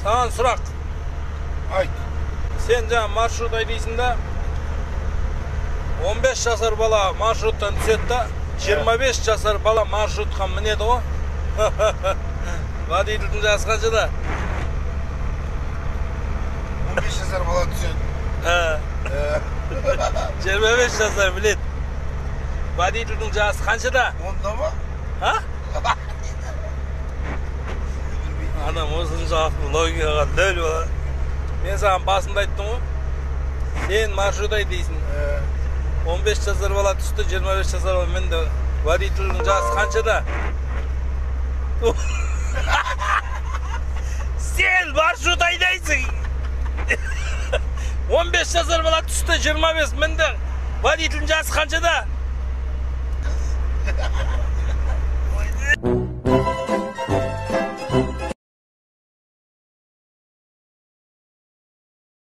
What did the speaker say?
Саған сұрақ. Айт. Сен жаңа маршрут айдайсың да, 15 жасар бала маршруттан түседі да, 25 жасар бала маршрутқа мінеді ғой. Водительдің жасы қаншада? 15 жасар бала түседі. Ә, 25 жасар біледі. Водительдің жасы қаншада? Онда ма? А? Адам осыншалықты логикаға нөл болады. Мен саған басында айттым ғой. Сен маршрут айдайсың. 15 жасар бала түсті, 25 жасар бала мінді. Водительдің жасы қаншада? Сен маршрут айдайсың. 15 жасар бала түсті, 25 мінді. Водительдің жасы қаншада?